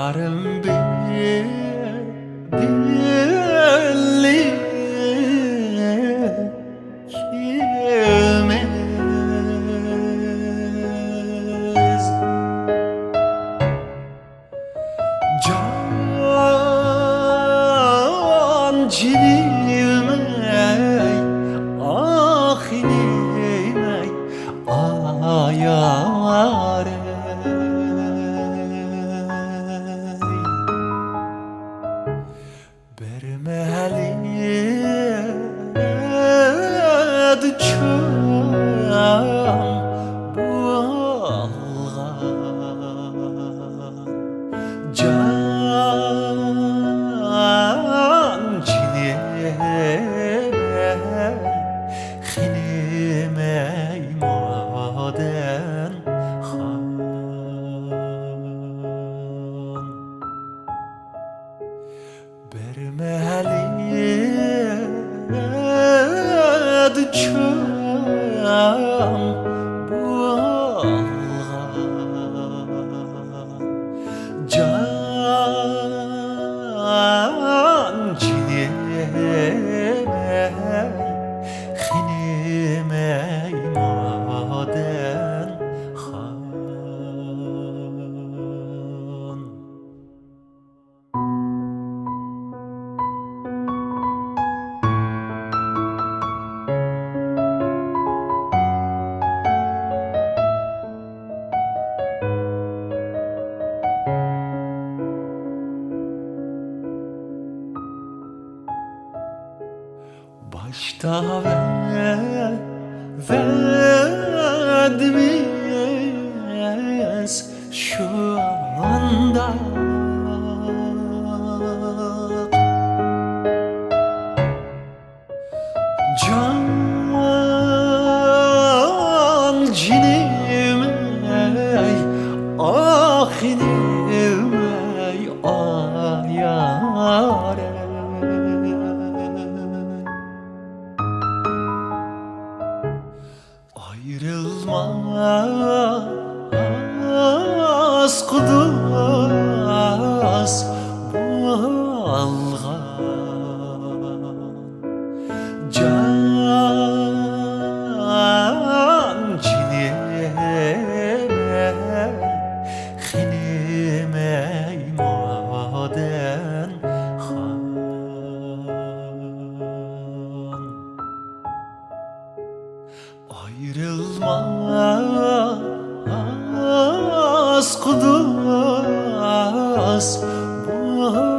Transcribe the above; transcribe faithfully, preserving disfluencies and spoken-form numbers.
يارىم بىللە ئىككىمىز. جان جېنىم ئەي، ئاھ ئىنىم ئەي، ئايارىم. بىر مەھەلدە چوڭ بولغان جان جېنىم ئەي، خېنىم ئەي، مادەم خان. بىر مەھەلدە چوڭ بولغان جان جېنىم ئەي، خېنىم ئەي، مادەم خان. باشتا ۋە-، ۋەدىمىز شۇ ئاندا. جان جېنىم ئەي، ئاھ ئىنىم ئەي، ئايارىم. ئايرىلماسقا دوست بولغان جان جېنىم ئەي، خېنىم ئەي، مادەم خان. ئايرىلماسقا دوست بولغان